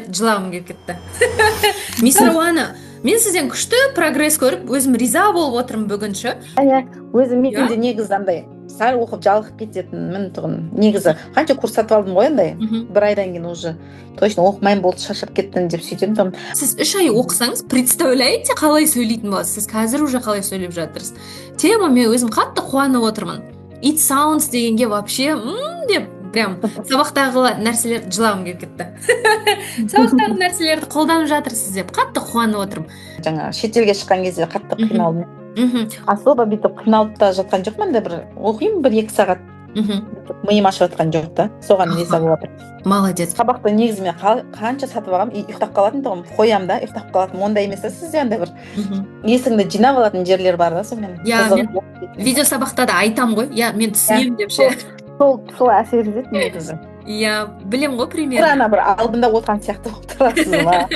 Жылағым келіп кетті. Мисс Рауана, мен сізден күшті прогресс көріп, өзім риза болып отырмын бүгін ше. Иә, өзім мен Иә? де негізі андай сәл оқып, жалығып кететінмін тұғын. Негізі қанша курс сатып алдым ғой андай. Бір айдан кейін уже точно оқымаймын, болды, шаршап кеттім деп сөйтемін тұғын. Сіз 3 ай оқысаңыз, представляете, қалай сөйлейтін боласыз? Сіз қазір уже қалай сөйлеп жатырсыз? Тема, мен өзім қатты қуанып отырмын. It sounds дегенге вообще деп, прям сабақтағы нәрселер, жылағым келіп кетті. Сабақтағы нәрселерді қолданып жатырсыз деп қатты қуанып отырмын. Жаңа шетелге шыққан кезде қатты қиналдым. Особо бүйтіп қиналып та жатқан жоқпын, андай бір оқимын 1-2 сағат, бүйтіп миым ашып жатқан жоқ та, соған риза болып жатырмын. Молодец. Сабақты негізі мен қанша сатып алғанмын и ұйықтап қалатын тұғым, қоямын да, ұйықтап қалатынмын. Ондай емес та, сізде андай бір есіңді жинап алатын жерлер бар да, сонымен Иә, қызығып оқып кетемін. Видео сабақта да айтамын ғой, иә, мен түсінемін деп ше. Сол әсер етеді негізі. Иә, білемін ғой Бір примерно. ана бір алдында отырған сияқты болып тұрасыз ба?